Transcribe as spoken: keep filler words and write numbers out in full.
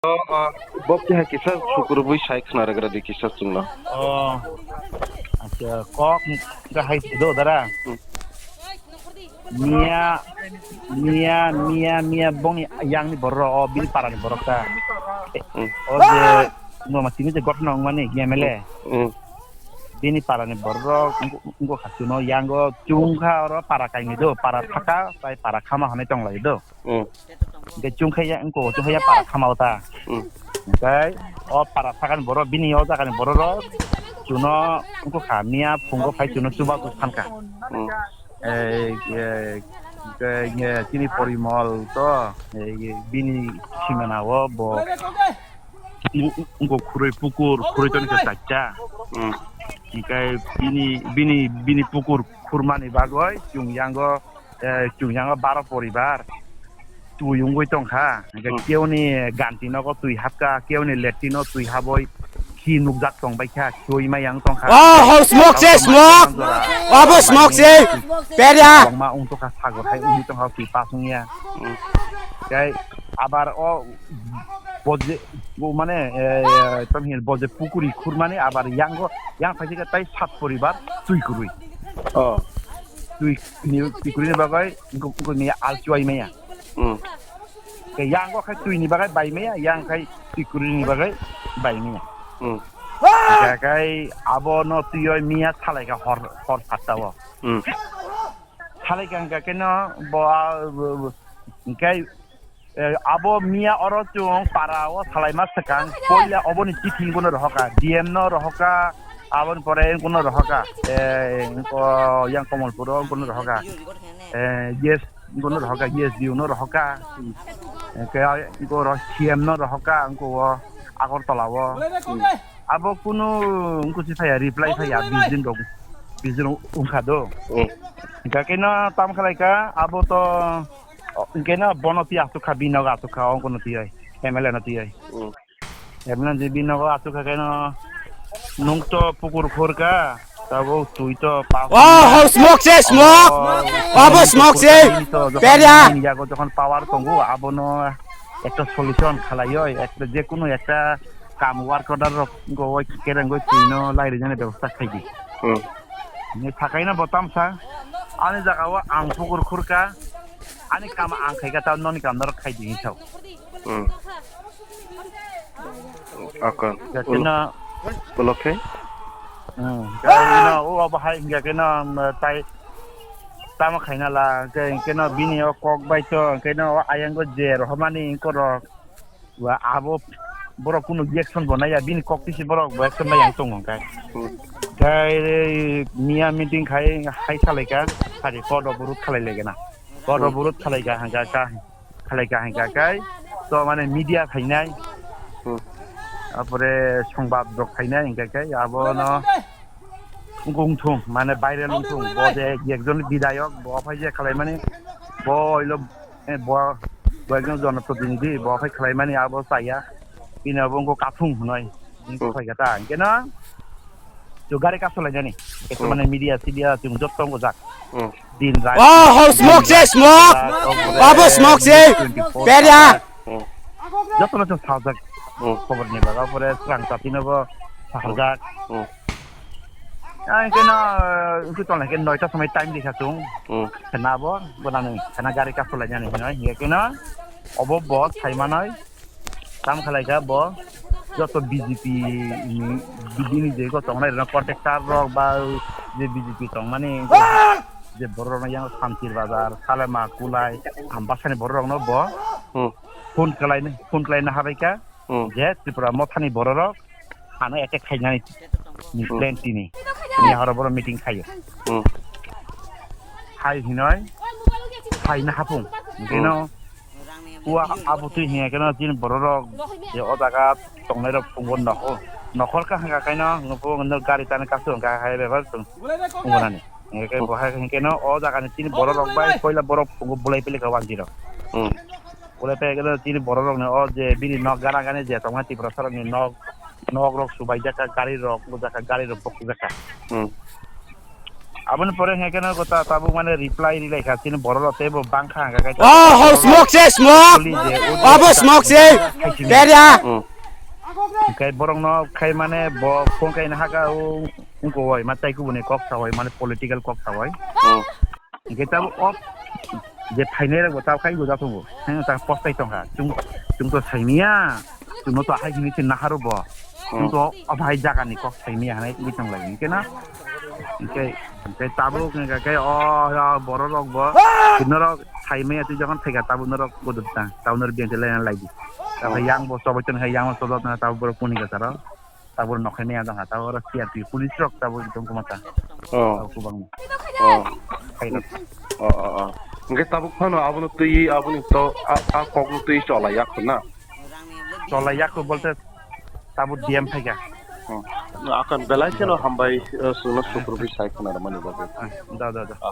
O, o, bo keha kisa sukurubui sai khna rwgra di kisa chwngno. O, acha, kok ga hai do dara. Hmm. Miya, miya, miya, miya bongni yangni borok o bini parani borok ta. Hmm. O je no ma tini je gotno wngmani M L A. Hmm. Bini parani borok wngkha chuno yango chungkha oro para kaini do, para thaka tai para khama hwnwi tonglai do. Hmm. Hingke chungkhaiya, wngko chungkhaiya para khamao ta. Hmm. Hingke o para sakani borok, bini o jagani borok rok chuno wngkha miya phungo phai chuno chubachu sankha. Hmm. Ei, ei, ei, chini porimol to, ei, bini simana o bo. Wngko khurui pukur, khurui toni khe chaita. Hmm. Hingke bini, bini, bini pukur khurmani bagoi chwng yango eh, chwng yango baro poribar twi wngwi tongkha. Hingke Hmm. Keuni ganti nogo twi hapkha, keuni latrino twi haboi khi nukjak tongbaikha, khiui ma yang tongkha. Oh, ho smoke se, smoke! Obo smoke se! Peria! Kwbangma wngtokha, sagor hai wngwi tongkha, twi pas wngya. Hmm. Tei abar o boje, bo mane, eh, tamo hino boje pukuri khurmani abar yango, yang phaikhe tei sat poribar twi kwrwi. Oh. Twi ni, twi kwrwini bagwi wngkha, wngkha ni alchuai maya. Hmm. Ke yang o khai twi ni bagwi bai maya, yang khai twi kwrwini bagwi bai maya. Hmm. Hingkha khai abo no twi oi miya salai kha hor, hor satta o. Hmm. Salai kha hingkha khe no bo, ah, bo, bo, hingkhe, eh, abo miya oro chwng para o salai ma swkang, poila oboni chithi bono rohorkha, D M no rohorkha, aboni pore bono rohorkha, eh, wngkha yang Komolpur o bono rohorkha. Eh, yes, wngkha no rohorkha, yes, D O no rohorkha. Hingke, wngkha oro C M no rohorkha, wngkha o Agartala o. Abo kunu wngkha si phaiya, reply phaiya, bis din rok, bis din rok wngkha do. Hmm. Hingkha khe no tam khlai kha, abo to, hingke no bono twi aswk kha, bini nogo aswk kha, wngkha no twi oi, M L A no twi oi. Hmm. Ebna je bini nogo aswk kha khe no, nwng to pukur khur kha, tabuk twi to pa. Oh, ho smoke se, smoke! Oh, abo smoke se! Bini to jokhon Peria! Bini yago jokhon power tongo, abono ekta solution khalaioi, ekta je kunu ekta kam work order rok go kereng goi twi no lai rijani bebosta khai di. Hmm. Ni thakai no bo tamsa, ani jaga o ang pukur khur kha, ani kam ang khai kha, ta noni kam norok khai di hinwi sao. Hmm. Aka. Yakena. Ulo-, ulo khe? Hmm. Kaya o bahai hingga kena, um, tai tamo khaina la, kaya kena bini o kok bai to, kena o ayang go je rohmani korok. Wa abo borok kunu reaction bo naiya, bini kok tisi borok bo ekdom naiya tong hong kai. Hmm. Kai miya meeting khai, hai salai ka, hari kodo burut khalai lege na. Kodo Hmm. burut khalai ka, hangka ka. Khalai ka hingka khe to mane media phainai. Hmm. Apore songbad rok phainai hingka khe abono wngkha wngthung mane viral wngthung bo je ekjon bidayok bo phai je khalai mani bo oilo eh, bo bo ekjon jonoprotinidhi bo phai khalai mani abo chaya bini abo wngkha kathung hwnwi wngkha Hmm. phai khe ta hingke no. Chwng gari kaso lainani. Ekto Hmm. mane media sidia chwng jotto wngkha jak. Hmm. Din rai. Oh, ho smoke se, smoke! Abo smoke se! Peria! Hmm. Jotto no chwng sajak. Hmm. Khobor ni baga pore swrang chati no bo sajak. Hmm. Ang khe no, wngkhe tong lai khe noita somoi time di kha chwng. Hmm. Khena bo, bo nani, khena gari kaso lainani hinoi. Hiya khe no, obo bo sai manoi. Tam khalai kha bo joto B J P ni, B J P ni je go tongnai rok contractor rok ba je B J P tongmani je borok rok yang Santir Bazar, Salema, Kulai, Ambasani borok rok no bo Hmm. phone khlai, phone khlai na habai kha Hmm. je Tripura Motha ni borok rok ano attack khainani ni Hmm. plan tini. Ni horo borok meeting khayo. Hmm. Hai hinoi, hai na hapung. Hmm. Bino Ua abo twi hiya keno chini borok rok je o jaga tongnai rok phungo nokhor, nokhor ka hwnka kaino hwngo phungo no gari tani kasu hwnka hai bebak chwng phungo nani. Hingke bo hai hingke no o jaga ni chini borok rok bai koila borok phungo bulai pili ka wanjwi rok. Hmm. Bulai pili keno chini borok rok ni o je bini nok gana gani je tongma Tiprasa rok ni nok, nok rok subai jaka gari rok bo jaka gari rok bok jaka. Hmm. Aboni pore hwnkhe no kota tabuk mane reply rilai kha, chini borok rok teibo bang kha hwnkhe. Oh, ho smoke se, smoke. Abo smoke se. Teria. Hwnkhe borok no khai mane bo phone khai na haka o, ungko wai ma tai kubuni kok sa wai mane political kok sa wai. Hwnkhe tabuk o je phainai rok bo tabuk khai bo ja tongo. Hwnkhe ta postai tongkha. Chung, chung to saimia. Chwngno to hai hwnwi se naharo bo. Chwng to o bahai jaga ni kok saimaya hwnwi tong lai hwnkhe na. Hwnkhe, hwnkhe tabuk hwnkhe khe o, o borok rok bo norok saimaya twi jokhon phaikha tabuk norok bodo ta tabuk norok biyang lai lai di. Tabuk yang bo chobai tong hai yang bo chobai tong tabuk borok kuni gasa rok tabuk nokhai maya jang ha tabuk oro C R P police rok tabuk tong koma ta. Oh. Tabuk kubang. Oh. Hai rok. Oh, oh, oh. Hwnkhe tabuk phano abono twi aboni to a, a kokno twi cholai yak na. Cholai yak bolte tabuk D M phaikha. Oh. Akan belai kheno hambai, eh, chwngno sukrubwi sai khna rwmani bagwi. Ah, da, da, da. Ah,